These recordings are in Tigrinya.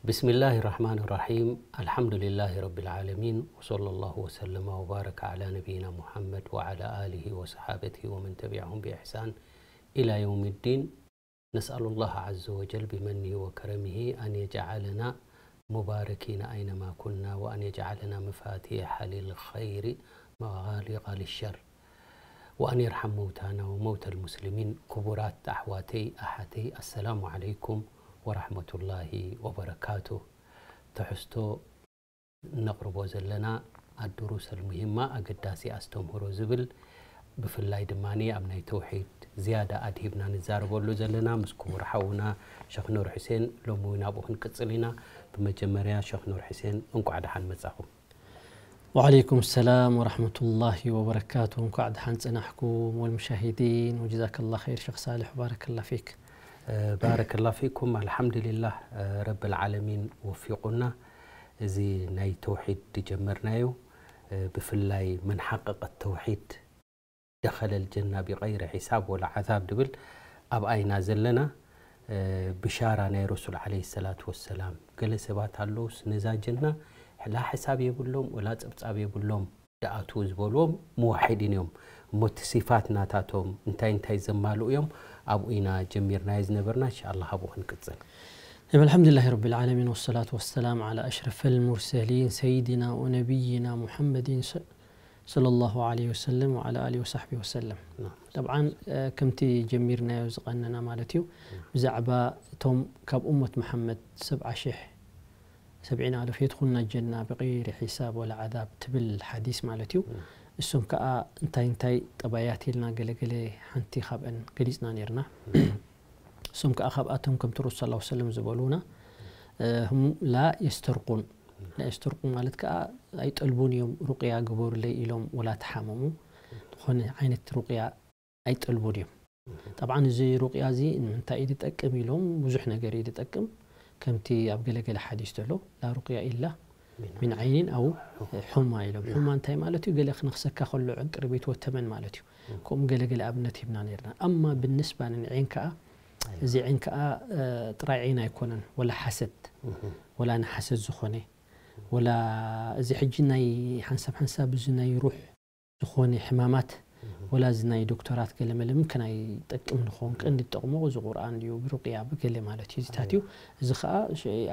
بسم الله الرحمن الرحيم. الحمد لله رب العالمين، وصلى الله وسلم وبارك على نبينا محمد وعلى آله وصحابته ومن تبعهم بإحسان إلى يوم الدين. نسأل الله عز وجل بمنه وكرمه أن يجعلنا مباركين أينما كنا، وأن يجعلنا مفاتيح للخير مغالق للشر، وأن يرحم موتانا وموتى المسلمين. ክቡራት ኣሕዋተይ ኣሓተይ፣ ኣሰላሙ ዓለይኩም ወራሕመቱላሂ ወበረካቱ። ትሕዝቶ እነቕርቦ ዘለና ኣድሩስ ኣልሙሂማ፣ ኣገዳሲ ኣስተምህሮ ዝብል፣ ብፍላይ ድማ ኣብ ናይ ተውሒድ ዝያዳ ኣድሂብና ንዛረበሉ ዘለና ምስ ክቡር ሓውና ሸኽ ኑር ሕሴን ሎሚ እውን ኣብኡ ክንቅጽል ኢና። ብመጀመርያ ሸኽ ኑር ሕሴን እንቋዕ ደሓን መጻኹም። وعليكم السلام ورحمة الله وبركاته. እንኳዕ ደሓን ጸናሕኩም والمشاهدين، وجزاك الله خير شيخ صالح، بارك الله فيك. ባረከላ ፊኩም። ኣልሓምዱሊላህ፣ ረብል ዓለሚን ወፊቑና። እዚ ናይ ተውሒድ ዝጀመርናዮ፣ ብፍላይ መን ሓቀቀት ተውሒድ ደኸለል ጀና ቢቀይሪ ሒሳብ ወላ ዓዛብ ድብል ኣብኣ ኢና ዘለና። ብሻራ ናይ ረሱል ዓለይሂ ሰላቱ ወሰላም፣ ገለ ሰባት ኣለውስ ነዛ ጀና ላ ሕሳብ የብሎም ወላ ጸብጻብ የብሎም ደኣትዉ ዝበልዎም ሙዋሒዲን እዮም። እሞ እቲ ሲፋት ናታቶም እንታይ እንታይ ዘማልኡ እዮም? ኣብኡ ኢና ጀሚርናዮ ዝነበርና። እንሻኣላህ ኣብኡ ክንቅጽል። طيب، الحمد لله رب العالمين، والصلاة والسلام على أشرف المرسلين سيدنا ونبينا محمد ص- صلى الله عليه وسلم وعلى آله وصحبه وسلم. نعم. طبعا ከምቲ ጀሚርናዮ ዝቐነና ማለት እዩ፣ ብዛዕባ እቶም ካብ እመት መሓመድ ሰብዓ ሽሕ ሰብዒን ኣልፍ የድኹልና ጀና ብቀይሪ ሒሳብ ወላ ዓዛብ ትብል ሓዲስ ማለት እዩ። እሶም ከዓ እንታይ እንታይ ጠባያት ኢልና ገለገለ ሓንቲ ካብአን ገሊፅና ነርና። እሶም ከዓ ካብኣቶም ከምቲ ረሱል ሰለላሁ ዐለይሂ ወሰለም ዝበሉና ላ የስተርቁን። ላ የስተርቁን ማለት ከዓ ኣይጠልቡን እዮም፣ ሩቅያ ግበሩለይ ኢሎም ወላ ተሓመሙ ዝኾነ ዓይነት ሩቅያ ኣይጠልቡን እዮም። ጠብዓን እዚ ሩቅያ እዚ ንምንታይ እዩ ዝጠቅም ኢሎም ብዙሕ ነገር እዩ ዝጠቅም። ከምቲ ኣብ ገለገለ ሓዲስ ዘሎ ላ ሩቅያ ኢላ ሚን ዓይኒን ኣው ሑማ ኢሎም። ሑማ እንታይ ማለት እዩ? ገለ ክነኽሰካ ከሎ ዕንቅርቢት ወተመን ማለት እዩ። ከምኡ ገለገለ ኣብነት ሂብና ነርና። ኣማ ብንስባ ንዒን ከዓ እዚ ዒን ከዓ ጥራይ ዒን ኣይኮነን፣ ወላ ሓሰድ ወላ ንሓሰድ ዝኾነ ወላ እዚ ሕጂ ናይ ሓንሳብ ሓንሳብ እዚ ናይ ሩሕ ዝኾነ ሕማማት ወላ እዚ ናይ ዶክተራት ገለመለ ምምክን ኣይጠቅም ንኸውን። ቀንዲ ዝጠቅሞ እዚ ቁርኣን ድዩ ብሩቅያ ብገለ ማለት እዩ እዚታት እዩ። እዚ ከዓ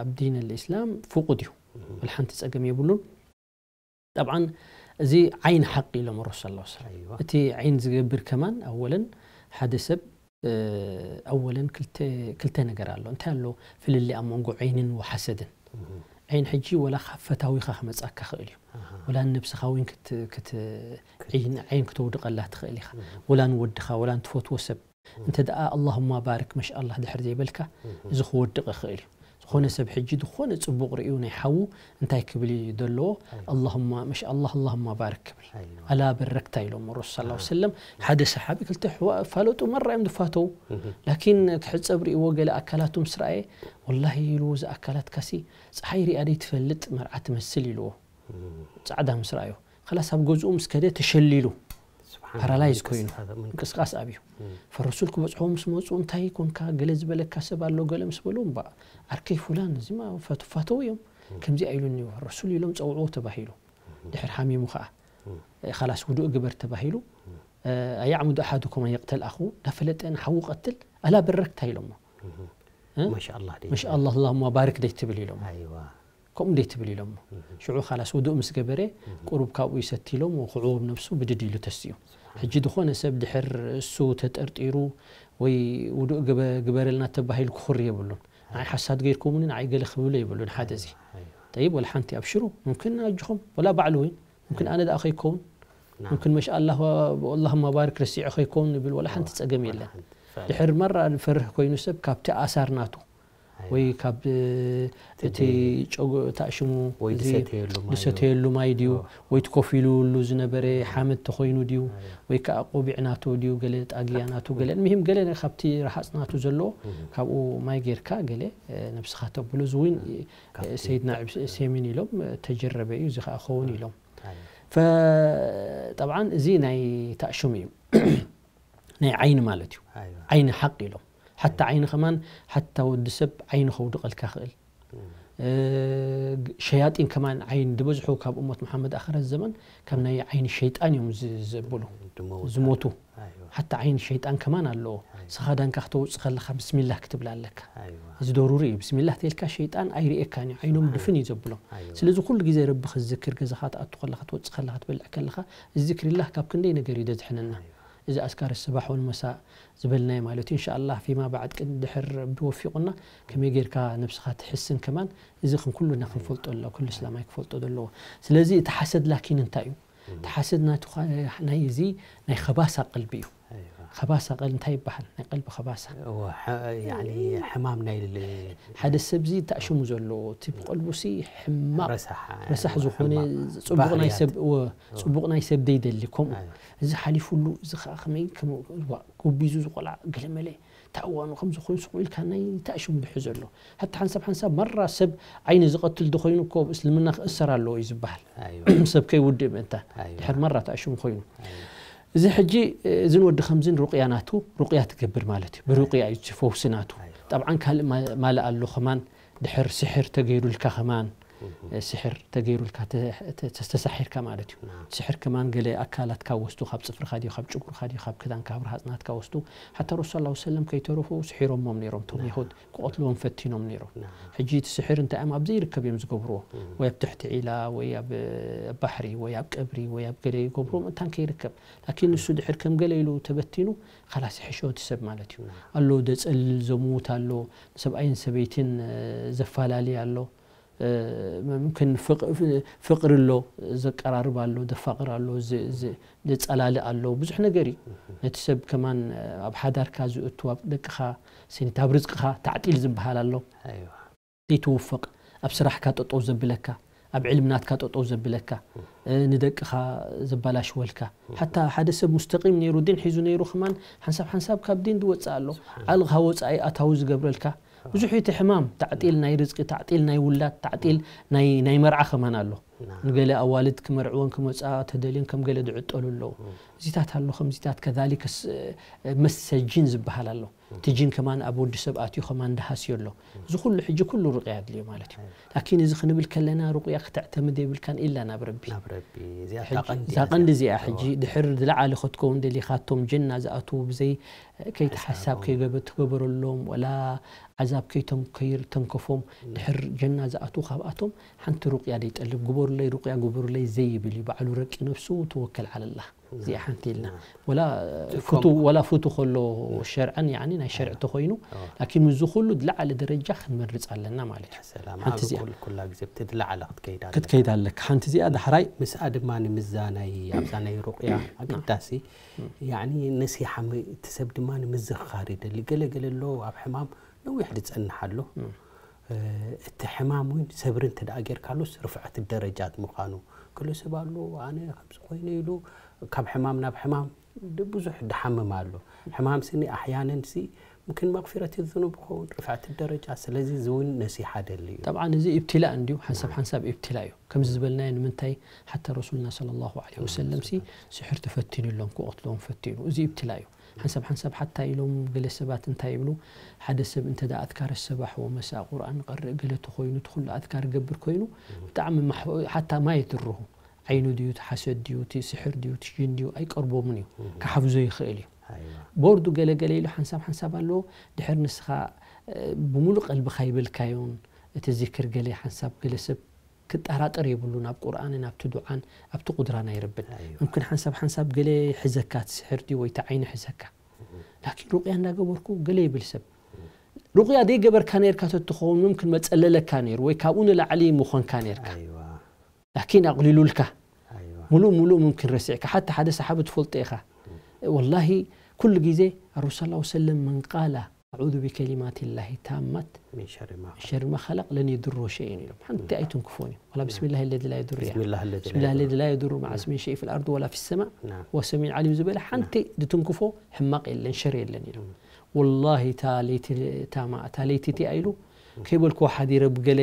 ኣብ ዲን ልእስላም ፍቁድ እዩ፣ ወላ ሓንቲ ጸገም የብሉን። ጠብዓን እዚ ዓይን ሓቂ ኢሎም ረሱል ሰለላሁ ዐለይሂ ወሰለም። ኣይዋ። እቲ ዓይን ዝገብር ከማን ኣወለን ሓደ ሰብ ኣወለን ክልተ ነገር ኣሎ። እንታይ ኣሎ ፍልልይ ኣብ መንጎ ዓይንን ወሓሰድን? ዓይን ሕጂ ወላ ካብ ፈታዊኻ ክመጻካ ክእል እዩ። ወላ ንነብስኻ እውን ክት- ክት- ዓይን ዓይን ክተውድቐላ ትኽእል ኢኻ። ወላ ንወድኻ ወላ ንትፈትዎ ሰብ እንተ ደኣ ኣላሁማ ባርክ መሻኣላህ ድሕር ዘይበልካ እዚ ክወድቕ ይኽእል እዩ። ዝኾነ ሰብ ሕጂ ዝኾነ ጽቡቕ ርእዩ ናይ ሓዉ እንታይ ክብል እዩ ዘለዎ? ኣላሁማ መሻኣላህ ኣላሁማ ባርክ ክብል። ኣላ በረክታ ኢሎም ረሱል ሰለላሁ ዐለይሂ ወሰለም። ሓደ ሰሓቢ ክልተ ኣሕዋ- ፋለጡ መራ እዮም ዝፋተው። ላኪን ክሕጸብ ርእይዎ ገለ ኣካላቱ ምስ ረኣየ ወላሂ ኢሉ እዚ ኣካላትካሲ ጸሓይ ሪኣ ደይትፈልጥ መርዓ ትመስል ኢልዎ። ጻዕዳ ምስ ረኣዮ ከላስ ኣብ ገዝኡ ምስ ከደ ተሸሊሉ ፓራላይዝ ኮይኑ ምንቅስቃስ ኣብዩ። ፈረሱል ክበጽሖ ምስ መጹ እንታይ ኮንካ ገለ ዝበለካ ሰብ ኣሎ ገለ ምስ በሉ እምባ ዓርከይ ፉላን እዚማ ፈትፋተው እዮም ከምዚ ኣይሉኒ ረሱል ኢሎም ጸውዕዎ ተባሂሉ። ድሕር ሓሚሙ ከዓ ካላስ ውዱእ ግበር ተባሂሉ። ኣያዕሙዱ ኣሓዱኩም ኣን የቅተል ኣኹ እንዳፈለጠ ንሓዉ ቀትል ኣላ በረክታ ኢሎሞ። ማሻኣላህ ደይ መሻኣላህ ኣላሁማ ባርክ ደይ ትብል ኢሎሞ። ኣይዋ ከምኡ ደይ ትብል ኢሎሞ። ሽዑ ካላስ ውዱእ ምስ ገበረ ቁሩብ ካብኡ ይሰቲ ኢሎም ክዕወብ ነብሱ ብድድ ኢሉ ተስኡ። ሕጂ ዝኾነ ሰብ ድሕር እሱ ተጠርጢሩ ወይ ውዱእ ግበ- ግበረልና ተባሂሉ ክኹሪ የብሉን። ንዓይ ሓሳድ ገይርኩምኒ ንዓይ ገለ ክብሉ የብሉን። ሓደ እዚ ጠይብ ወላ ሓንቲ ኣብሽሩ ሙምክን ኣጅኹም ወላ ባዕሉ እውን ሙምክን ኣነ ደኣ ከይከውን ሙምክን መሻኣላህ ኣላሁማ ባርክ ረሲዑ ከይከውን ንብል ወላ ሓንቲ ጸገም የለን። ድሕር መራ ዝፈርህ ኮይኑ ሰብ ካብቲ ኣሳር ናቱ ወይ ካብ እቲ ጨጎ ታእሽሙ ወይ እዚ ዝሰተየሉ ማይ ዝሰተየሉ ማይ ድዩ ወይ እቲ ኮፍ ኢሉሉ ዝነበረ ሓመድ ተኮይኑ ድዩ ወይ ከዓ ቆቢዕ ናቱ ድዩ ገለ ጣግያ ናቱ ገለ ምሂም ገለ ካብቲ ረሃፅ ናቱ ዘለዎ ካብኡ ማይ ጌርካ ገለ ነብስኻ ተብሎ እዚ እውን ሰይድና ዑሰይሚን ኢሎም ተጀረበ እዩ እዚ ከዓ ክኸውን ኢሎም ጠብዓን እዚ ናይ ታእሽሙ እዩ ናይ ዓይኒ ማለት እዩ ዓይኒ ሓቂ ኢሎም ሓታ ዓይኒ ከማን ሓታ ወዲ ሰብ ዓይኒ ከውድቐልካ ክእል እ፣ ሸያጢን ከማን ዓይን ዝበዝሑ ካብ እሞት መሓመድ ኣኸረት ዘመን ካብ ናይ ዓይኒ ሸይጣን እዮም ዝ-፣ ዘብሉ፣ ድመውት ዝሞቱ። ኣለ። ኣይዋ። ሓታ ዓይኒ ሸይጣን ከማን ኣለዎ። ኣይዋ። ስኻ ዳንካ ክተውጽእ ከለኻ ብስሚላህ ክትብል ኣለካ። ኣይዋ። እዚ ደሩሪ እዩ። ብስሚላህ ተልካ ሸይጣን ኣይርእየካን እዩ። ዓይኖም ኣይዋ። ድፍን እዩ ዘብሎም። ኣይዋ። ስለዚ ኩሉ ግዜ ረቢ ክትዝክር፣ ገዛኻ ትኣቱ ከለኻ፣ ትወጽእ ከለኻ፣ ትበልዕ ከለኻ፣ እዚ ዝክሪላህ ካብ ክንደይ ነገር እዩ ዘድሕነና። ኣይዋ። እዚ ኣስካር ስባሕ ወል መሳእ ዝበልናዮ ማለት እዩ። ኢንሻኣላህ ፊማ ባዕድ ቅድ ድሕር ብወፊቑና ከመይ ጌርካ ነብስኻ ትሕስን ከማን እዚ ከም ኩሉና ክንፈልጦ ኣለዎ፣ ኩሉ እስላማይ ክፈልጦ ዘለዎ። ስለዚ እቲ ሓሰድ ላኪን እንታይ እዩ? እቲ ሓሰድ ናቱ ኸ-፣ ናይ እዚ ናይ ኸባሳ ቀልቢ እዩ። ኣይዋ። ኸባሳ ቀል-፣ እንታይ ይበሃል? ናይ ቀልቢ ኸባሳ። እወ፣ ሐ-፣ ያዕኒ ሕማም ናይ ል-፣ ሓደ ሰብ እዚ ተኣሽሙ ዘሎ፣ እቲ ብቐልቡ ሲ ሕማቕ፣ ረሳሕ፣ ረሳሕ ዝኾነ፣ ሕማቕ ጽቡቕ ናይ ባህርያት። ሰብ፣ እወ፣ እወ። ጽቡቕ ናይ ሰብ ደይደሊ፣ ከምኡ። ኣይ። እዚ ሓሊፉሉ፣ እዚ ኸኣ ከመይ፣ ከም፣ ዋ፣ ጎቢዙ ዝቖልዓ፣ ገለመለ፣ እንታይ እዋኑ ከምዚ ኮይኑ ስቕ ኢልካ ናይ ተኣሽሙ ድሕር ዘሎ። ሓታ ሓንሳብ ሓንሳብ መራ ሰብ ዓይኒ ዝቐትል ዶ ኮይኑ እኮ ኣብ እስልምና ክእሰር ኣለዎ እዩ ዝበሃል። ኣይዋ። ሰብ ከይውድእ ምእንታን። ኣይዋ። ድሕር መራ ተኣሽሙ ኮይኑ። ኣይዋ። እዚ ሕጂ፣ እዝን ወዲ ከምዝን ሩቕያ ናቱ፣ ሩቕያ ትገብር ማለት እዩ። ብሩቕያ እዩ እቲ ፈውሲ ናቱ። ኣይዋ። ጠብዓን ካልእ ማ-፣ ማልእ ኣሎ ከማን፣ ድሕር ስሕር ተገይሩልካ ከማን፣ እህ። ስሕር ተገይሩልካ ተ-፣ ተ-፣ ተስተሳሒርካ ማለት እዩ። ናም። ስሕር ከማን ገለ ኣካላትካ ወስዱ፣ ካብ ጽፍርኻ ድዩ፣ ካብ ጭጉርኻ ድዩ፣ ካብ ክዳንካ፣ ካብ ረሃጽ ናትካ ወስዱ። ሓታ ረሱል ሰለላሁ ዐለይሂ ወሰለም ከይተረፉ ስሒሮሞም ነይሮም፣ እቶም ናም። የሁድ ክቐትልዎም ፈቲኖም ነይሮም። ናም። ሕጂ እቲ ስሕር እንታይ እዮም ኣብ ዘይርከብ እዮም ዝገብርዎ። እህ። ወይ ኣብ ትሕቲ ዒላ፣ ወይ ኣብ፣ ኣብ ባሕሪ፣ ወይ ኣብ ቀብሪ፣ ወይ ኣብ ገለ ይገብርዎ፣ ምእንታን ከይርከብ። ላኪን ንሱ ድሕር ከም ገለ ኢሉ ተበቲኑ፣ ኻላስ ይሕሾ እቲ ሰብ ማለት እዩ። ናም። ኣሎ ደጸልል ዘምውት ኣሎ፣ ሰብኣይን ሰበይትን፣ እ፣ ዘፋላሊ ኣሎ። እ፣ ምምክን ፍቅ-፣ ፍ-፣ ፍቅሪ ኣሎ፣ ዘቀራርብ ኣሎ፣ ዘፋቅር ኣሎ፣ ዝ-፣ ዝ-፣ ዘጸላልእ ኣሎ። ብዙሕ ነገር እዩ። እህ። ነቲ ሰብ ከማን፣ እ፣ ኣብ ሓዳርካ ዝእቱ፣ ኣብ ደቅኻ፣ ስኒት ኣብ ርዝቅኻ ታዕጢል ዝበሃል ኣሎ። ኣይዋ። ዘይትውፈቕ፣ ኣብ ስራሕካ ጠጠው ዘብለካ፣ ኣብ ዕልም ናትካ ጠጠው ዘብለካ፣ እ፣ ንደቅኻ ዘባላሽወልካ። ሓታ ሓደ ሰብ ሙስተቂም ነይሩ፣ ዲን ሒዙ ነይሩ፣ ከማን ሓንሳብ ሓንሳብ ካብ ዲን ዝወጽእ ኣሎ። ስብሓን ዓቕልኻ ወጻኢ ኣታዊ ዝገብረልካ። ብዙሕ እቲ ሕማም፣ ታዕጢል ናይ ርዝቂ፣ ታዕጢል ናይ ውላድ፣ ታዕጢል ናይ፣ ናይ መርዓ ከማን ኣሎ። ናም። ንገለ ኣዋልድ ክመርዕወን ክመጻ ተደልዮን ከም ገለ ዝዕጠሉ ኣለዉ። እም። እዚታት ኣሎ፣ ከምዚታት ከዛሊከ ስ-፣ መሰ ጂን ዝበሃል ኣሎ። እቲ ጂን ከማን ኣብ ወዲ ሰብ ኣትዩ ከማን ደሃስዮ ኣሎ። እዚ ኩሉ ሕጂ ኩሉ ሩቅያ ኣድልዮ ማለት እዩ። ኣይ። ላኪን እዚ ክንብል ከለና ሩቅያ ክተዕተምድ የብልካን ኢላ ናብ ረቢ። ናብ ረቢ። እዚኣ ሕጂ እታ ቀንዲ እዛ እያ። ቀንዲ እዚኣ እዋ። ሕጂ ድሕር ዝለዓለ ክትከውን ደሊኻ እቶም ጀና ዝኣትዉ ብዘይ ከይተሓሳብ ሓሳብ ከይገበ-፣ ትገበረሎም ወላ ዓዛብ ከይቶም-፣ ከይተንከፎም ድሕር ጀና ዝኣትዉ ካብኣቶም ሓንቲ ሩቅያ ደይጠልብ ግበሩለይ ሩቅያ ግበሩለይ ዘይብል እዩ። ባዕሉ ረቂ ነፍሱ ተወከል ዓለላህ። እዚኣ ሓንቲ ኢልና። ናም። ወላ እቲ ፍቱ-፣ ከምኡ ወላ ፍቱ ከሎ ሸርዐን፣ ያኒ ናይ ሸርዒ ኣዎ። ተኾይኑ፣ ኣዎ። ላኪን ምስዚ ኩሉ ዝለዓለ ደረጃ ክንመርጽ ኣለና ማለት እዩ። ሰላም፣ ሓንቲ ኣብ እዚኣ። ኩል-፣ ኩላ ግዜ ብቲ ዝለዓለ ክትከይድ ኣለካ። ክትከይድ ኣለካ። ሓንቲ እዚኣ ዳሕራይ ምስኣ ድማ ንምዛ ናይ፣ ኣብዛ ናይ ሩቅያ ኣገዳሲ፣ እም። ያኒ ነሲሓ ም-፣ እቲ ሰብ ድማ ንምዝኽኻር ይደሊ። ገለ ገለ ኣሎ ኣብ ሕማም ነዊሕ ዝጸንሕ ኣሎ። እም። እ፣ እቲ ሕማም እውን ሰብሪ እንተ ደኣ ጌርካሉስ ርፍዐት ደረጃት ምዃኑ። ገለ ሰብ ኣሎ፣ ኣነ ከምዚ ኮይነ ኢሉ ካብ ሕማም ናብ ሕማም ድ-፣ ብዙሕ ድሓምም ኣሎ። ሕማም ስኒ ኣሕያነን ሲ ምክን መግፊረት ዝኑብ ይኸውን፣ ርፍዐት ደረጃ። ስለዚ እዚ እውን ነሲሓ ደሊ እዩ። ጠብዓን እዚ ኢብትላእ እንድዩ፣ ሓንሳብ ናም። ሓንሳብ ኢብትላእ እዩ። ከምዚ ዝበልናዮ ንምንታይ ሓታ ረሱልና ሰለላሁ ዐለይሂ ወሰለም ሲ ስሕር ተፈቲኑሎም፣ ክቐትሎም ፈቲኑ። እዚ ኢብትላእ እዩ። ሓንሳብ ሓንሳብ ሓታ ኢሎም ገለ ሰባት እንታይ ይብሉ፣ ሓደ ሰብ እንተ ደኣ ኣዝካር ሰባሕ ወመሳእ ቁርኣን ይቐርእ ገለ ተኾይኑ፣ እቲ ኩሉ ኣዝካር ይገብር ኮይኑ፣ ብጣዕሚ ማሕ-፣ ሓታ ማ የድርሁ፣ ዓይኑ ድዩ፣ እቲ ሓሰድ ድዩ፣ እቲ ስሕር ድዩ፣ እቲ ጅን ድዩ፣ ኣይቀርቦምን እዩ። እህ። ክሓፍዞ ይኽእል እዩ። ኣይዋ። ቦርዱ ገለ ገለ ኢሉ ሓንሳብ ሓንሳብ ኣለዎ። ድሕር ንስኻ፣ እ፣ ብምሉእ ቀልብኻ ይበልካዮን፣ እቲ ዚክር ገለ ሓንሳብ ገለ ሰብ ክጠራጠር የብሉን፣ ኣብ ቁርኣንን ኣብቲ ዱዓን ኣብቲ ቁድራ ናይ ረብን። ኣይዋ። ምምክን ሓንሳብ ሓንሳብ ገለ ይሕዘካ፣ እቲ ስሕር ድዩ ወይ እቲ ዓይኒ ይሕዘካ። እህ። ላኪን ሩቅያ እንዳገበርኩ ገለ ይብል ሰብ። እህ። ሩቅያ ዘይገበርካ ነይርካ ተትኸውን ምምክን መጸለለካ ነይሩ ወይ ካብኡ ንላዕሊ ምኾንካ ነይርካ። ኣይዋ። ላኪን ኣቕሊሉልካ። ኣይዋ። ሙሉእ ሙሉእ ምምክን ረሲዕካ። ሓታ ሓደ ሰሓቢ ትፈልጦ ኢኻ። እህ። ወላሂ ኩሉ ግዜ ኣረሱል ሰለላሁ ዐለይሂ ወሰለም መን ቃለ ኣዑዙ ቢከሊማቲላሂ ታማት ሚን ሸሪ ማ ሚን ሸሪ ማ ኸለቅ ለን የድሮ ሸይን ኢሎም። ሓንቲ ኣይትንክፎን እዩ። ወላ ብስሚላሂ ለዚ ላ የድሩ እያ። ብስሚላሂ ለዚ ላ ብስሚላሂ የድሩ። ለዚ ላ የድሩ መዓ ስሚን ሸይ ፊል ኣርዲ ወላ ፊ ሰማ ናም። ወሰሚን ዓሊም ዝበለ ሓንቲ ናም። ዝትንክፎ ሕማቅ የለን፣ ሸር የለን ኢሎም። ወላሂ እታ ለይቲ፣ እታ ማ-፣ እታ ለይቲ እቲኣ ኢሉ ከይበልክዎ ሓዲረ ብገለ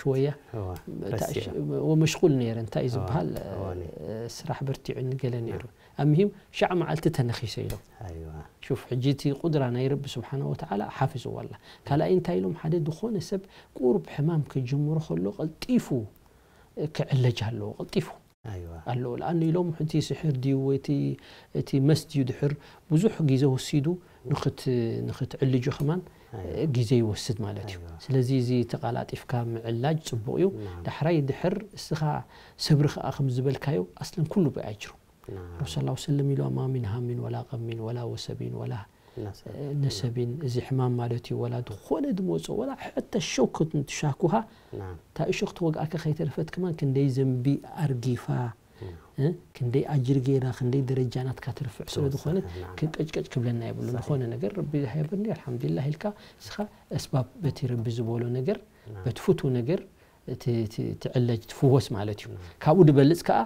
ሽወያ እዋ እንታይ ረሲዐ ሽ- ወመሽቁል ነይረ እንታይ እዩ እዋ ዝበሃል እዋ ነይ ስራሕ በርቲዑ ንገለ ነይሩ ኣምሂም ሻዕ መዓልቲ ተነኺሰ ኢሎም ኣይዋ ሹፍ ሕጂ እቲ ቁድራ ናይ ረቢ ስብሓነ ወተዓላ ሓፊዝዎ ኣላ ካልኣይ እንታይ ኢሎም ሓደ ዝኾነ ሰብ ቁሩብ ሕማም ክጅምሮ ከሎ ቀልጢፉ ክዕለጅ ኣለዎ ቀልጢፉ ኣይዋ ኣለዎ ለኣኑ ኢሎም እቲ ስሕር ድዩ ወይ እቲ እቲ መስ ድዩ ድሕር ብዙሕ ግዜ ወሲዱ ንክት ንክትዕልጁ ከማን ኣይዋ ግዜ ይወስድ ማለት እዩ ኣይዋ ስለዚ እዚ ተቃላጢፍካ ምዕላጅ ፅቡቅ እዩ ናም ዳሕራይ ድሕር እስኻ ሰብሪ ከዓ ከም ዝበልካዮ ኣስለን ኩሉ ብኣጅሩ ናም ረሱል ላ ሰለም ኢሉ ማ ሚን ሃሚን ወላ ቀሚን ወላ ወሰቢን ወላ ናሰ ነሰቢን እዚ ሕማም ማለት እዩ ወላ ዝኾነ ድመፅኦ ወላ ሕተ ሸውከት እንትሻኩሃ ናም እታ እሾክ ተወግኣካ ከይተረፈት ከማን ክንደይ ዘንቢ ኣርጊፋ እ፣ ክንደይ ኣጅሪ ገይራ ክንደይ ደረጃ ናትካ ትርፍዕ ስለ ዝኾነት ናም ክንቀጭቀጭ ክብለና የብሉ صحيح ዝኾነ ነገር ረቢ ሃበኒ ኣልሓምዱሊላህ ኢልካ እስኻ እስባብ በቲ ረቢ ዝበሎ ነገር ናም በቲ ፍቱ ነገር እቲ እቲ ትዕለጅ ትፍወስ ማለት እዩ ናም ካብኡ ድበልፅ ከዓ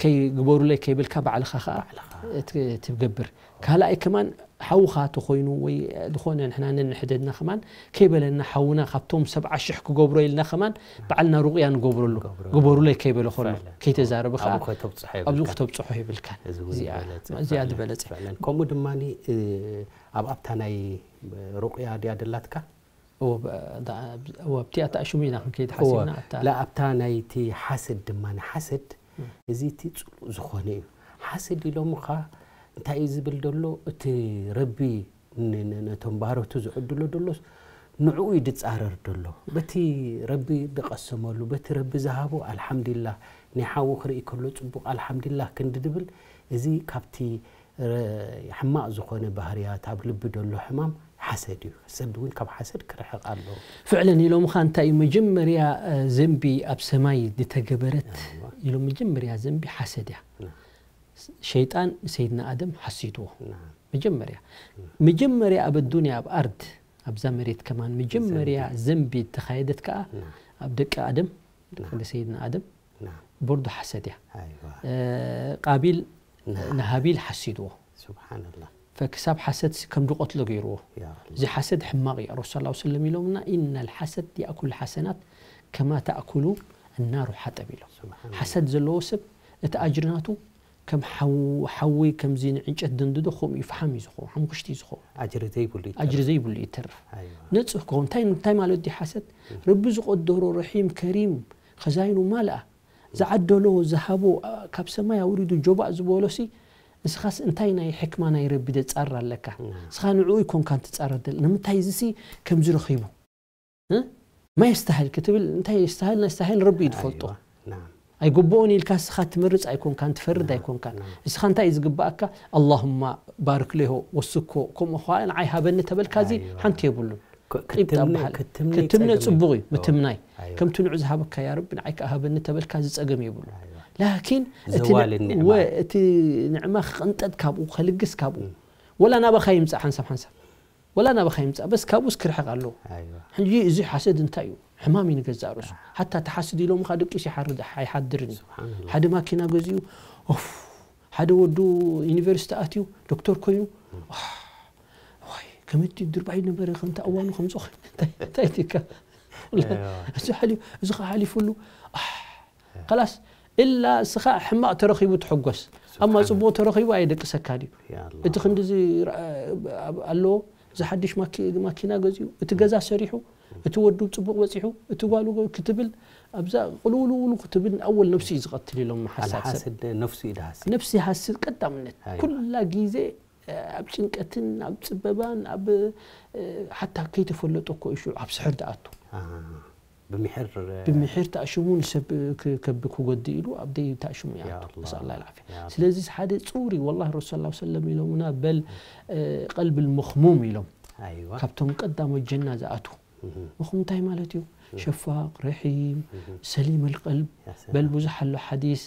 ከይግበሩለይ ከይብልካ ባዕልኻ ከዓ ባዕልኻ እቲ ትገብር ካልኣይ ከማን ሓውኻ ተኮይኑ ወይ ዝኾነ ንሕና ነንሕደድና ከማን ከይበለና ሓውና ካብቶም ሰብዓ ሽሕ ክገብሮ ኢልና ከማን ባዕልና ሩቅያ ንገብረሉ ንገብረሉ። ግበሩለይ ከይበለ ከሎ فعلا ከይተዛረበ ከዓ ኣብኡ ከተብፅሖ ኣብዚ የብልካ ክተብፅሖ ይብልካን እዚ እውን እዚኣ ዝበለፀ እዚኣ فعلا ዝበለፀ فعلا ከምኡ ድማ እ፣ ኣብ ኣብታ ናይ ሩቅያ ድያ ደላትካ እዎ፣ ብ- ዳ- እዎ፣ ኣብቲኣ ተኣሽሙ ኢና ክንከይድ ሓሲብና ኣብታ ላ ኣብታ ናይቲ ሓሰድ ድማ ሓሰድ እዚ እቲ ፅሉእ ዝኾነ እዩ ሓሰድ ኢሎምኻ እንታይ እዩ ዝብል ዘሎ እቲ ረቢ ን- ን- ነቶም ባሮቱ ዝዕድሎ ደሎስ ንዕኡ እዩ ድፃረር ደሎ በቲ ረቢ ድቐሰመሉ በቲ ረቢ ዝሃቦ ኣልሓምዱሊላህ ናይ ሓዉ ክርኢ ከሎ ፅቡቕ ኣልሓምዱሊላህ ክንዲ ድብል እዚ ካብቲ ረ- ሕማቕ ዝኾነ ባህርያት ኣብ ልቢ ደሎ ሕማም ሓሰድ እዩ ሰብ እውን ካብ ሓሰድ ክርሕቕ ኣለዎ ፍዕለን ኢሎምኻ እንታይ እዩ መጀመርያ እ፣ ዘንቢ ኣብ ሰማይ ዝተገበረት እዋ። ኢሎም መጀመርያ ዘንቢ ሓሰድ እያ ና- ሸይጣን ንሰይድና ኣደም ሓሲድዎ ና- መጀመርያ መጀመርያ ኣብ ኣዱንያ ኣብ ኣርድ ኣብዛ መሬት ከማን መጀመርያ ዘንቢ ተኻየደት ከዓ ና- ኣብ ደቂ ኣደም ና- ደቂ ሰይድና ኣደም ና- ቦርዶ ሓሰድ እያ ኣይዋ እ፣ ቃቢል ና- ንሃቢል ሓሲድዎ ስብሓንላ ፈክሳብ ሓሰድ ሲ ከም ድቆትሎ ገይርዎ ያ እዚ ሓሰድ ሕማቕ እዩ ረሱል ላ ሰለም ኢሎምና ኢና ልሓሰድ የእኩል ሓሰናት ከማ ተእኩሉ እናሩ ሓጠብ ኢሎም ስብሓን ሓሰድ ዘለዎ ሰብ እቲ ኣጅሪ ናቱ ከም ሓው- ሓዊ ከምዚ ንዕንጨት ደንድዶ ከምኡ እዩ ፈሓም እዩ ዝኸውን ሓሙኽሽቲ እዩ ዝኸውን ኣጅሪ ዘይብሉ እዩ ኣጅሪ ዘይብሉ እዩ ይተርፍ ኣይዋ ንፁህ ክኸውን እንታይ እንታይ ማለት ድዩ ሓሰድ ረቢ ዝቆደሮ ረሒም ከሪም ኸዛይኑ ማልኣ ዝዓደሎ ዝሃቦ ካብ ሰማይ ኣውሪዱ ጆባእ ዝበሎ ሲ ንስኻስ እንታይ ናይ ሕክማ ናይ ረቢ ደፃር ኣለካ ና- ንስኻ ንዕኡ ይኮንካ እንትፃረር ደል ንምንታይ እዚ ሲ ከምዚ ረኺቡ እ? ማ የስተሃል ክትብል እንታይ የስተሃል ናይ ስተሃል ረቢ እዩ ዝፈልጦ ኣይዋ ና- ኣይግብኦን ኢልካ ንስኻ ትመርፅ ኣይኮንካን ትፈርድ ኣይኮንካን ና- ንስኻ እንታይ እዩ ዝግባኣካ ኣላሁማ ባርክ ሌሆ ወስኮ ከምኡ ከ ንዓይ ሃበኒ ተበልካ እዚ ኣይዋ። ሓንቲ የብሉን ክ- ቂጣ ክትምነ- በሃል ክትምነ ክትምነ ጸገም ፅቡቕ እዩ እዩ። ምትምናይ ኣይዋ። ከምቲ ንዑ ዝሃበካ ያ ረቢ ንዓይ ከዓ ሃበኒ ተበልካ እዚ ጸገም የብሉ ኣይዋ። ላኪን እቲ ዘዋል ን- ኒዕማ። ወ- እቲ ንዕማ ክቕንጠጥ ካብኡ ከልግስ ካብኡ ወላ ናባኻ ይምፃእ ሓንሳብ ሓንሳብ ወላ ናባኻ ይምፃእ በስ ካብኡስ ክርሕቕ ኣለዎ ኣይዋ። ሕጂ እዚ ሓሰድ እንታይ እዩ ሕማም እዩ ንገዛእ ርእሱ ሓታ ተሓስድ ኢሎምኻ ደቂሱ ይሓርድ ኣይሓድርን እዩ ስብሓንላ ሓደ ማኪና ገዚኡ ኦፍ ሓደ ወዱ ዩኒቨርሲቲ ኣትዩ ዶክተር ኮይኑ ዋይ ከምቲ ድርባይ ነበረ ከምቲ እዋኑ ከምፅኦ እንታይ ቲካ እዚ ሓሊፉ እዚ ከዓ ሓሊፉሉ ከላስ እላ እስኻ ሕማቕ ተረኺቡ ትሕጎስ ኣማ ፅቡቕ ተረኺቡ ኣየደቅሰካ ድዩ እቲ ክንዲዚ ኣለዎ እዚ ሓድሽ ማኪና ገዚኡ እቲ ገዛ ሰሪሑ እቲ ወዱ ፅቡቕ በፂሑ እቲ ጓሉ ክትብል ኣብዛ ቅልውልውሉ ክትብል ኣወል ነብሲ እዩ ዝቐትል ኢሎም ሓሳድ ሰብ ኣልሓስድ ነፍሱ እዩ ድሃሲ ነብሲ ሃስድ ቀዳምነት ኣይዋ። ኩላ ግዜ ኣብ ጭንቀትን ኣብ ፅበባን ኣብ ሓታ ከይተፈለጦ እኮ እዩ ሽዑ ኣብ ስሕር ድኣቱ ብምሕር ብምሕር ተኣሽሙ ንሰብ ከቢ ክጎዲ ኢሉ ኣብ ደይ ተኣሽሙ ያ ይኣቱ ኣላህ። ነስኣላ ልዓፍያ ያ። ስለዚ ሓደ ፅሩር እዩ ወላ ረሱል ላ ሰለም ኢሎምና በል ቀልቢ ልመኽሙም ኢሎም ኣይዋ ካብቶም ቀዳሞት ጀና ዝኣትዉ ምኹም እንታይ ማለት እዩ ሸፋቅ ረሒም ሰሊም ልቀልብ ያ ሰላም። በል ብዙሕ ኣሎ ሓዲስ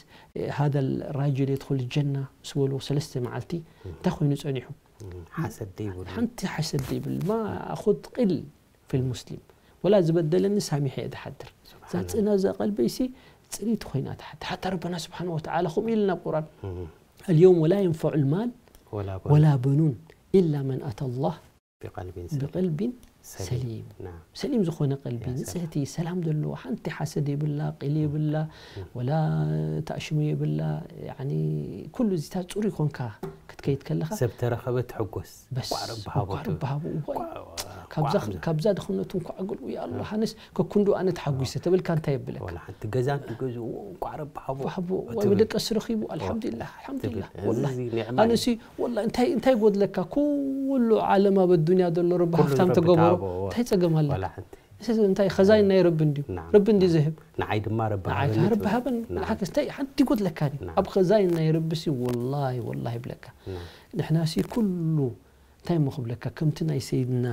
ሃذا الراجل يدخل الجنة ምስ በልዎ ሰለስተ መዓልቲ እንታይ ኮይኑ ፀኒሑ ሓሰድ ዘይብሉ ሓንቲ ሓሰድ ዘይብል ማ ኣኹድ ቂል ፊል ሙስሊም ወላ ዝበደለኒ ሳሚሐ እየ ዝሓድር እዛ ስብሓን ፅና እዛ ቀልበይሲ ፅሪት ኮይና ትሓድር ሓታ ረበና ስብሓን ወተዓላ ከምኡ ኢልና ኣብ ቁርኣን اليوم ولا ينفع مال ወላ ولا بنون إلا من أتى الله ብቀልቢን ሰሊም። ብቀልቢን ሰሊም። ሰሊም ናም። ሰሊም ዝኾነ ቀልቢ ያ ሰላም። ንጽህቲ ሰላም ዘለዎ ሓንቲ ሓሰድ የብላ ቂል የብላ ም። ወላ ተኣሽሙ የብላ ያኒ ኩሉ እዚታት ጽሩይ ኮንካ ክትከይድ ከለኻ ሰብ ተረኸበ ትሕጎስ። በስ ቋዕ ረቢ ሃቦ ቋዕ ትብል። ረቢ ሃቦ እዋይ ቋዕ- ካብዛ ቋዕ- ካብዛ ድኽነቱ እንኳዕ ኣገልኡ ያ ኣላ ሃነስ ከኩንዱ ኣነ ተሓጒሰ ተበልካ እንታይ የብለካ ወላ ሓንቲ ገዛ እንትገዝእዎ እንቋዕ ረቢ ሃቦ ሃቦ ትብል። ደቀስ ረኺቡ ኣልሓምዱሊላህ ኣልሓምዱሊላህ ትብል። ወላሂ እዚ ኒዕማ ኣነሲ ወላሂ እንታይ እንታይ ጎድለካ ኩሉ ዓለም ኣብ ኣዱንያ ዘሎ ረቢ ኩሉ ሃፍታም ረቢ ተገበሮ ተሃቦ፣ እዋ። እንታይ ጸገም ኣለካ ወላ ሓንቲ እዚ እንታይ ኸዛይን ናይ ረቢ እንድዩ ናም። ረቢ እንድዩ ዝህብ ንዓይ ድማ ረቢ ንዓይ ሃበኒ ረቢ ትብል። ሃበን ናም። ንዓከስ እንታይ ሓንቲ ጎድለካ ድዩ ናም። ኣብ ኸዛይን ናይ ረቢ ሲ ወላሂ ወላሂ ይብለካ ናም። ንሕና ሲ ኩሉ እንታይ እሞ ክብለካ ከምቲ ናይ ሰይድና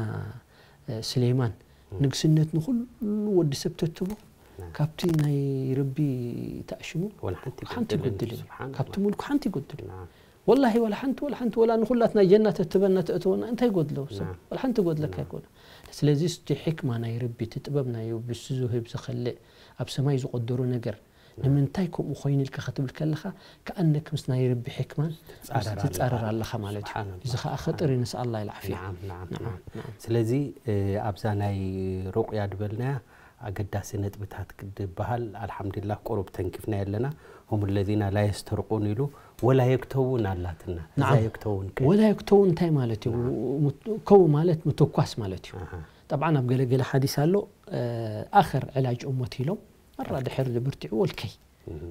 እ፣ ስሌማን ንግስነት ንኹሉ ወዲ ሰብ ተትቦ ናም። ካብቲ ናይ ረቢ ተኣሽሙ ወላ ሓንቲ ሓንቲ ይጎድልን። ይጎድልን ስብሓን ካብቲ ኣላህ። ሙልኩ ሓንቲ ይጎድልን ናም። ወላሂ ወላ ሓንቲ ወላ ሓንቲ ወላ ንኹላትና ጀና ተትበና ተእትወና እንታይ ይጎድሎ ሰብ ናም። ወላ ሓንቲ ይጎድለካ ኣይኮነ ስለዚ እቲ ሕክማ ናይ ረቢ እቲ ጥበብ ናይ ብሱ ዝህብ ዝኸልእ ኣብ ሰማይ ዝቆደሮ ነገር ንምንታይ ከምኡ ኮይኑ ኢልካ ክትብል ከለኻ ከኣነክ ምስ ናይ ረቢ ሕክማን ትጻረር ትጻረር ኣለኻ። ኣለኻ ማለት እዩ ስብሓን ኣላህ። እዚ ከዓ ኸጥር ንስ ኣላ ይልዓፍያ ናም ናም ናም ናም ናም ስለዚ እ፣ ኣብዛ ናይ ሩቅያ ድበልናያ ኣገዳሲ ነጥብታት ድበሃል ኣልሓምዱሊላህ ቁሩብ ተንኪፍና የለና هم الذين لا يسترقون ኢሉ ወላ የክተውን ኣላትና እዛ ናም። የክተውን ከ ወላ የክተውን እንታይ ማለት እዩ ምት- ከው ማለት ምትኳስ ማለት እዩ ኣሃ። ጠብዓን ኣብ ገለገለ ሓዲስ ኣሎ እ፣ ኣኸር ዕላጅ እሞት ኢሎም መራ ድሕር ብርቲዑ ወልከይ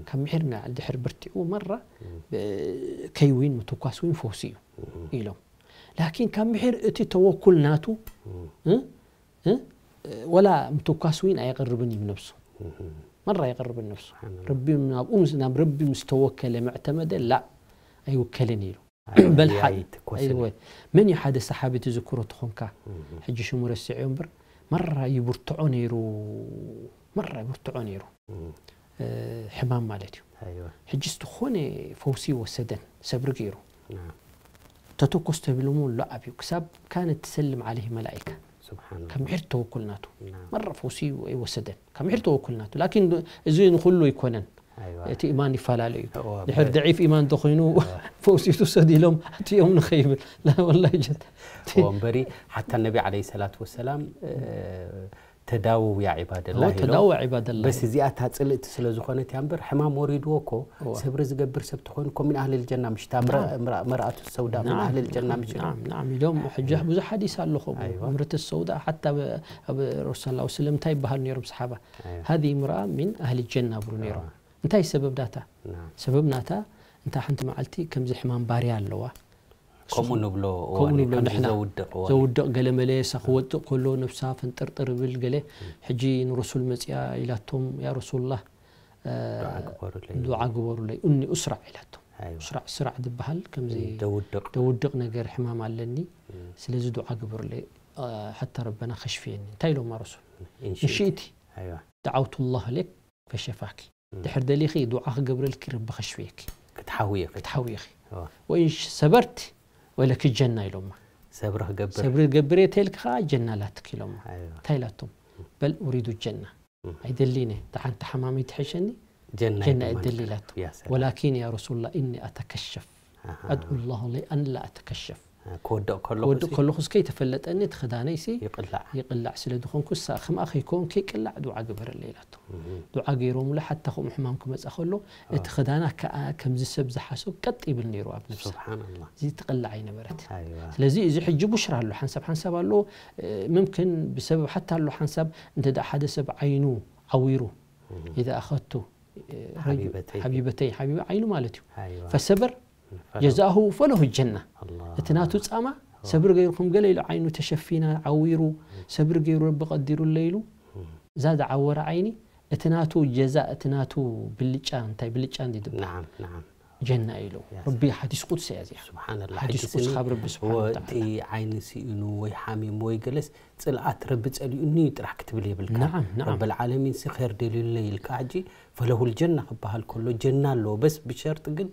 ካብ ምሕር ና- ድሕር ብርቲዑ መራ እ፣ ከይ ዊን ምትኳስ ዊን ፈውሲ እዩ ኢሎም ላኪን ካብ ምሕር እቲ ተወኩል ናቱ እ? እ? ወላ ምትኳስ ዊን ኣየቕርብን እዩ ነብሱ መራ ኣየቕርብን ነብሱ ረቢ ናብኡ ምስ- ናብ ረቢ ምስ ተወከለ መዕተመደ ላ ኣይውከልን ኢሉ በል ሓ- ኣይትኮስን ኣይወ- መን እዩ ሓደ ሰሓቢ ትዝክሮ ተኾንካ ሕጂ ሽሙ ረስዕዮ እምበር መራ ይብርትዖ ነይሩ መራ ይብርትዖ ነይሩ እ፣ ሕማም ማለት እዩ ኣይወ ሕጂ ዝተኾነ ፈውሲ ወሰደን ሰብሪ ገይሩ ናም። ተተኮስ ተቢሎሞ ሎ ኣብዩ ክሳብ ካነት ትሰልም ዓለይህ መላኢካ ስብሓን ካብ ምሕር ተወኩል ናቱ ናም። መራ ፈውሲ ኣይወሰደን ካብ ምሕር ተወኩል ናቱ ላኪን እዚ ንኩሉ ኣይኮነን ኣይወ እቲ ኢማን ይፈላለ እዩ እወ፣ ድሕር በ- ደዒፍ ኢማን እንተኮይኑ ፈውሲ ትውሰድ ኢሎም ኣትዮም ንኸይብል ላ ወላሂ ጀት እወ እምበሪ ሓታ ነቢ ዓለይሂ ሰላት ወሰላም እ፣ ተዳወው ያ ዒባደላህ እወ ኢሎም። ተዳወው ዒባደላህ በስ እዚኣ እታ ፅልእቲ ስለ ዝኾነት እያ እምበር ሕማም ወሪድዎ እኮ እወ። ሰብሪ ዝገብር ሰብ ተኾይኑ እኮ ምን ኣህሊ ልጀና ምሽ እታ ምራ- ምራ- መርኣቱ ሰውዳ ምን ናም፣ ኣህሊ ልጀና ናም፣ ምሽ ናም፣ ናም ኢሎም ሕጂ ብዙሓት ሓዲስ ኣለኹ ኣይዋ። ምርት ሰውዳ ሓታ ኣብ- ኣብ ረሱል ሰላ ስለም እንታይ ይበሃል ነይሮም ሰሓባ ኣይዋ። ሃዚ ምርኣ ሚን ኣህሊ ጀና ብሉ ነይሮም እንታይ ሰበብ ዳታ ናም። ሰበብ ናታ እንታ ሓንቲ መዓልቲ ከምዚ ሕማም ባርያ ኣለዋ ከምኡ ንብሎ ከምኡ ንብሎ ንሕና ዘውድቕ ዘውድቕ ገለ መለ ሳ ክወጥእ ከሎ ነብሳ ፈንጥርጥር ብል ገለ ሕጂ ንረሱል መፅያ ኢላቶም ያ ረሱሉላህ እ፣ ዱዓ ግበሩለይ። ዱዓ ግበሩለይ እኒ ኡስራዕ ኢላቶም ኣይዋ። ኡስራዕ ስራዕ ዝበሃል ከምዚ ደውድቕ ደውድቕ ነገር ሕማም ኣለኒ ስለዚ ዱዓ ግበሩለይ እ፣ ሓታ ረበና ከሽፍየኒ እንታይ ኢሎማ ረሱል እንሽእቲ ንሽእቲ ኣይዋ። دعوت الله لك فشفاك ድሕር ደሊኺ ዱዓ ክገብረልኪ ረቢ ከሽፍየኪ ክትሓውየ ኸ ክትሓውይኺ እዋ። ወይን ሰበርቲ ወለኪ ጀና ኢሎማ ሰብሪ ክገብር ሰብሪ ገብር እየ ተልኪ ከዓ ጀና ላትክ ኢሎማ ኣይዋ። እንታይ ኢላቶም በል ኡሪዱ ጀና ኣይደሊነ ሓንቲ ሓማመይ ትሕሸኒ ጀና ጀና ይደማን እደሊ ይላል። ኢላቶ ያ ሰላም። ወላኪን ያ ረሱሉላ እኒ ኣተከሸፍ ኣሃ። ኣድኡ ላሁ ለይ ኣን ላ ኣተከሸፍ ክወድቕ ከለኹ ክወድእ ሲ ከለኹ እስከይ ተፈለጠኒ እቲ ክዳነይሲ ይቕላዕ። ይቕላዕ ስለ ዝኾንኩ ሳ ከምኣ ከይከውን ከይቅላዕ ዱዓ ግበረለ ኢላቶ ዱዓ ገይሮምሉ ሓታ ከምኡ ሕማም ክመፃ ከሎ እቲ ክዳና ከዓ ከምዚ ሰብ ዝሓሰብ ቀጥ ይብል ነይሩ ኣብ ነብሳ ስብሓንላ እዚ ትቕላዕ ኣይነበረት ኣይዋ ስለዚ እዚ ሕጂ ቡሽራ ኣሎ ሓንሳብ ሓንሳብ ኣሎ እ፣ ምምክን ብሰበብ ሓታ ኣሎ ሓንሳብ እንተ ደኣ ሓደ ሰብ ዓይኑ ዓዊሩ ኢዛ ኣኸቱ እ፣ ሓቢበተይ። ሓቢበተይ ሓቢበ ዓይኑ ማለት እዩ ኣይዋ ፈሰበር ፈለው። ጀዛሁ ፈለሁ ጀና ኣላ እቲ ናቱ ፃማ ሰብሪ ገይሩ ከም ገለ ኢሉ ዓይኑ ተሸፊና ዓዊሩ ሰብሪ ገይሩ ረቢ ቀዲሩለ ኢሉ እዛ ዝዓወረ ዓይኒ እቲ ናቱ ጀዛ እቲ ናቱ ብልጫ እንታይ ብልጫ እንዲ ድበሃል ናዓም ናዓም ጀና ኢሉ ያ ረቢ ሓዲስ ቁድሲ እያ እዚኣ ስብሓንላ ሓዲስ ሕጂ ቁድሲ ስኒ ካብ ረቢ ስብሓን ወ- ወተዓላ እቲ ዓይኒ ስኢኑ ወይ ሓሚሙ ወይ ገለስ ፅልኣት ረቢ ፀሊኡኒ እዩ ጥራሕ ክትብል የብልካ ናዓም፣ ናዓም። ረብልዓለሚን ሲ ኸር ደልዩለይ ኢልካ ሕጂ ፈለሁል ጀና ክበሃል ከሎ ጀና ኣለዎ በስ ብሸርጢ ግን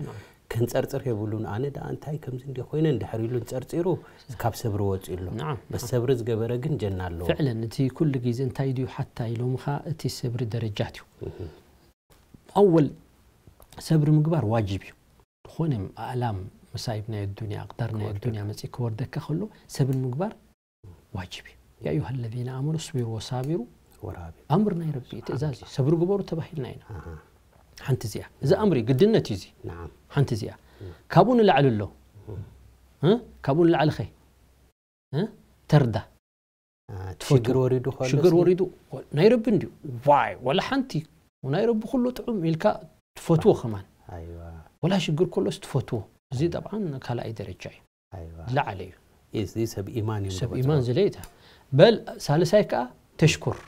ከንፀርፅር የብሉን ኣነ ደኣ እንታይ ከምዚ እንዲ ኮይነ እንድሕር ኢሉ ንፀርፂሩ ካብ ሰብሪ ወፂኡ ኣሎ ናዓም፣ በስ ሰብሪ ዝገበረ ግን ጀና ኣለዎ ፍዕለን እቲ ኩሉ ግዜ እንታይ ድዩ ሓታ ኢሎምኻ እቲ ሰብሪ ደረጃት እዩ ኣወል ሰብሪ ምግባር ዋጅብ እዩ ዝኾነ ኣእላም መሳይብ ናይ ኣዱንያ ኣቅዳር ናይ ኣዱንያ መፅእ ክወርደካ ከሎ ሰብሪ ምግባር ዋጅብ እዩ። ያ ኣዩሃ ለዚነ ኣመኑ ስቢሩ ወሳቢሩ ወራቢ ኣምር ናይ ረቢ እዩ፣ ትእዛዝ እዩ። ሰብሪ ግበሩ ተባሂልና ኢና። ኣሃ ሓንቲ እዚኣ እዚ ኣምር እዩ፣ ግድነት እዩ። እዚ ናዓም ሓንቲ እዚኣ ካብኡ ንላዕሊ ኣሎ እ? ካብኡ ንላዕሊ ኸ እ? ተርዳ አ፣ ሽግር ወሪዱ ከሎ ሽግር ወሪዱ ናይ ረቢ እንድዩ። ዋይ ወላ ሓንቲ ናይ ረቢ ኩሉ ጥዑም ኢልካ ትፈትዎ ከማን ኣይዋ ወላ ሽግር ከሎስ ትፈትዎ። እዚ ጠብዓን ካልኣይ ደረጃ እዩ፣ ኣይዋ ዝለዓለ እዩ። እዚ ሰብ ኢማን እዩ ሰብ ዝገብሮ። ኢማን ዝለይታ በል ሳልሳይ ከዓ ተሽኩር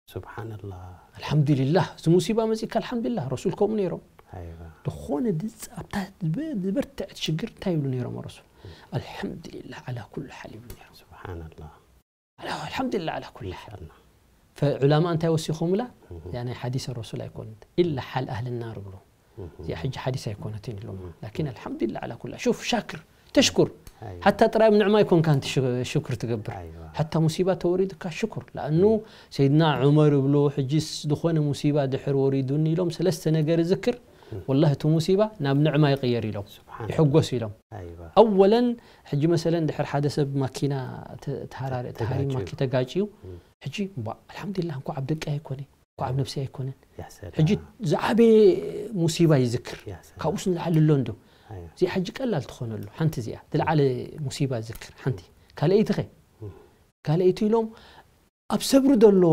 ስብሓንላህ ኣልሓምዱሊላህ። እዚ ሙሲባ መፂካ ኣልሓምዱሊላህ። ረሱል ከምኡ ነይሮም ኣይዋ ዝኾነ ድፅ ኣብታ ዝበ- ዝበርትዐት ሽግር እንታይ ይብሉ ነይሮም ረሱል? ኣልሓምዱሊላህ ዓላ ኩሉ ሓል ይብሉ ነይሮም። ስብሓንላህ ኣላ- ኣልሓምዱሊላህ ዓላ ኩሉ ሓል። ማሻአላህ ፈዑላማ እንታይ ወሲኾምላ? ያ ናይ ሓዲስ ረሱል ኣይኮነት ኢላ ሓል ኣህል ናር ብሎ። እዚኣ ሕጂ ሓዲስ ኣይኮነትን ኢሎም። ላኪን ኣልሓምዱሊላህ ዓላ ኩሉ ሓል። ሹፍ ሻክር ተሽኩር ኣይዋ ሓታ ጥራይ ኣብ ንዕማ ኣይኮንካ ንቲ ሽ- ሽክር ትገብር። ኣይዋ ሓታ ሙሲባ ተወሪዱካ ሽኩር። ለኣኑ ሰይድና ዑመር ይብሉ ሕጂስ ዝኾነ ሙሲባ ድሕር ወሪዱኒ ኢሎም ሰለስተ ነገር ይዝክር። ወላሂ እቲ ሙሲባ ናብ ንዕማ ይቕየር ኢሎም ስብሓን ይሕጎስ ኢሎም። ኣይዋ ኣወለን ሕጂ መሰለን ድሕር ሓደ ሰብ ማኪና ተ- ተሃራሪ- ተሃሪ ተጋጭዩ። ማኪ ተጋጭዩ ሕጂ እምቧ ኣልሓምዱሊላህ እንኳዕ ኣብ ደቂ ኣይኮነ እንኳዕ ኣብ ነብሲ ኣይኮነን። ያ ሰላም ሕጂ ዝዓበየ ሙሲባ ይዝክር። ያ ሰላም ካብኡስ ንላዕሊ ኣሎ እንዶ ኣይዋ እዚኣ ሕጂ ቀላል ትኾነሉ ሓንቲ እዚኣ ዝለዓለ ሙሲባ ዝክር ሓንቲ ካልኣይቲ ኸ ካልኣይቲ ኢሎም ኣብ ሰብሪ ዘሎ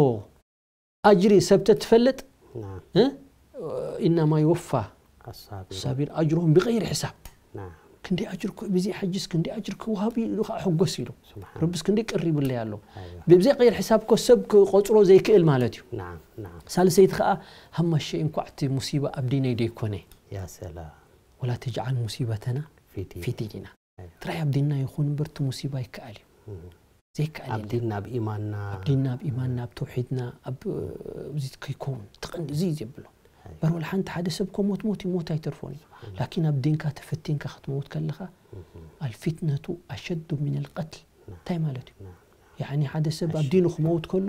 ኣጅሪ ሰብ ተትፈልጥ ናዓም እ? ኢናማ ይወፋ ኣሳቢሩ ሳቢር ኣጅሮም ብቀይር ሕሳብ ናዓም ክንደይ ኣጅር ኮ- ብዚ ሕጅስ ክንደይ ኣጅር ክወሃብ እዩ ኢሉ ከዓ ሕጎስ ኢሉ ስብሓን ረብስ ክንደይ ቀሪብለ ኣሎ ኣይዋ ብብዘይ ቀይር ሕሳብ ኮ ሰብ ክቆፅሮ ዘይክእል ማለት እዩ። ናዓም ናዓም ሳልሰይቲ ከዓ ሃማሸ እንኳዕ እቲ ሙሲባ ኣብ ዲነይ ደይኮነ ያ ሰላም ወላ ተጅዓል ሙሲበተና ፊቲ ፊ ዲኒና ኣይዋ ጥራይ ኣብ ዲንና ይኹን እምበር እቲ ሙሲባ ይከኣል እዩ እም። ዘይከኣል ኣብ የለን። ዲንና ኣብ ኢማንና ኣብ ዲንና ኣብ ኢማንና ኣብ ተውሒድና ኣብ እዚ ከይከውን ተቐንዲ እዚ እዩ ዘብሎ በር ወላ ሓንቲ ሓደ ሰብ ኮ ሞት ሞት ይሞት ኣይተርፎን እዩ። ላኪን ኣብ ዲንካ ተፈቲንካ ክትመውት ከለኻ ኣልፊትነቱ ኣሸዱ ሚን ልቀትል እንታይ ማለት እዩ? ያኒ ሓደ ሰብ ኣብ ዲኑ ክመውት ከሎ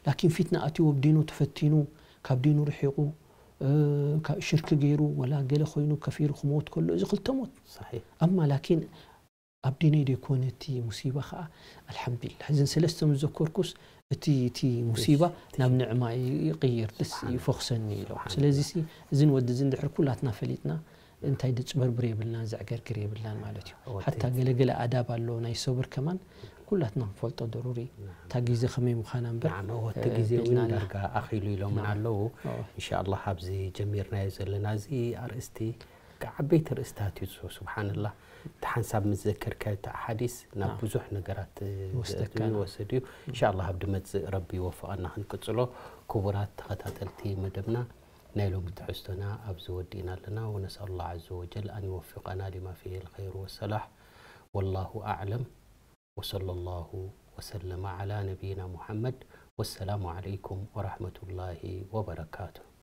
ላኪን ፊትና ኣትዎ ኣብ ዲኑ ተፈቲኑ ካብ ዲኑ ርሒቑ እ፣ ካብ ሽርክ ገይሩ ወላ ገለ ኮይኑ ከፊሩ ክመውት ከሎ እዚ ክልተ ሞት صحيح ኣማ ላኪን ኣብ ዲነይ ደይኮነ እቲ ሙሲባ ከዓ ኣልሓምዱሊላህ እዘን ሰለስተ ምስ ዘከርኩስ እቲ እቲ ሙሲባ ናብ ንዕማ ይቕይር ደስ ይፈኽሰኒ ኢሎም ስለዚ ሲ እዝን ወዲ እዝን ድሕር ኩላትና ፈሊጥና እንታይ ድጭበርብር የብልናን ዘዕገርግር የብልናን ማለት እዩ ሓታ ገለገለ ኣዳብ ኣሎ ናይ ሰብር ከማን ኩላትና ክንፈልጦ ደሩሪ እታ ግዜ ከመይ ምዃና እምበር ንዓመ ወቲ ግዜ እውን ዳርጋ ኣኺሉ ኢሎምን ኣለዉ እንሻ ኣላህ ኣብዚ ጀሚርናዮ ዘለና እዚ ኣርእስቲ ዓበይቲ ርእስታት እዩ ስብሓንላህ እቲ ሓንሳብ ምስ ዘከርካዮ እቲ ሓዲስ ናብ ብዙሕ ነገራት ይወስድ እዩ እንሻ ኣላህ ኣብ ድመፅእ ረቢ ይወፍቐና ክንቅፅሎ ክቡራት ተኸታተልቲ መደብና ናይ ሎሚ ትሕዝቶና ኣብዚ ወዲእና ኣለና ونسأل الله عز وجل أن يوفقنا لما فيه الخير والصلاح والله أعلم وصلى الله وسلم على نبينا محمد والسلام عليكم ورحمة الله وبركاته